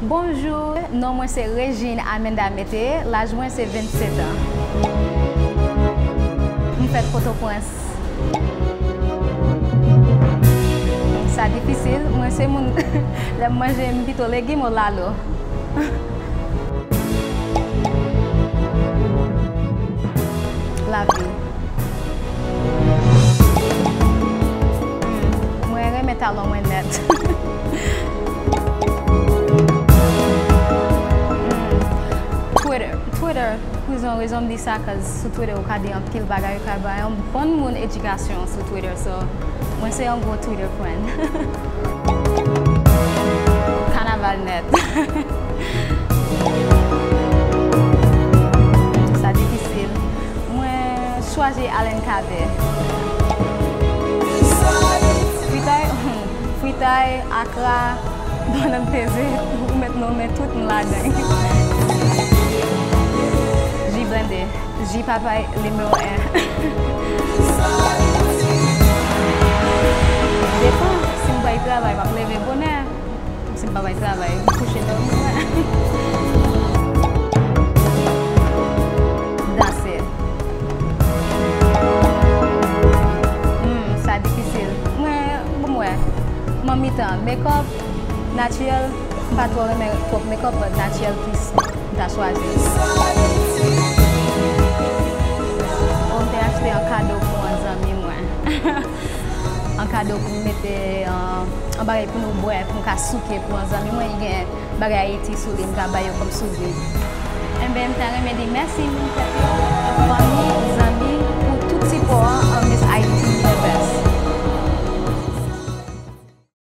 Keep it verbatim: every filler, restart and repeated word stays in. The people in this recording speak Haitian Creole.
Bonjou, non mwen se Regine Amenda Mete, laj mwen se vennsetan. M fèt Potoprens. Sa difisil, mwen se moun, lè m manje, m pito legim o lalo. Lavi. Hmm, mwen renmen talon mwen nèt. Hmm, Twitter. Twitter, pou yon rezon m di sa, cause sou Twitter ou ka di anpil bagay, ou ka bay yon bann moun edikasyon sou Twitter, so mwen se yon gwo Twitter friend. Kanaval nèt. Sa difisil. Mwen chwazi Alen Cavé. Fritay, fritay, akra, bannann peze, ou mèt nonmen tout m ladan. Ji blende, ji papay nimewo en. Depan, si m pral travay, m ap leve bonè. Si m pa bay travay, m kouche dòmi. That's it. Hmm, sa difisil. Mwen, bon, mwen, m an mitan. Makeup, natirèl, m pa twò renmen twòp makeup, but natirèl plis, m ta chwazi. Oh, m te achte yon kado pou yon zanmi mwen. An kado pou m mete an, an bagay pou nou bwè, pou m ka souke pou an zanmi mwen, li gen bagay Ayiti sou li, m ka ba yo kòm souvni. Enben, m ta renmen di mèsi moun fèt yo, fanmi, zanmi, pou tout sipò an, an,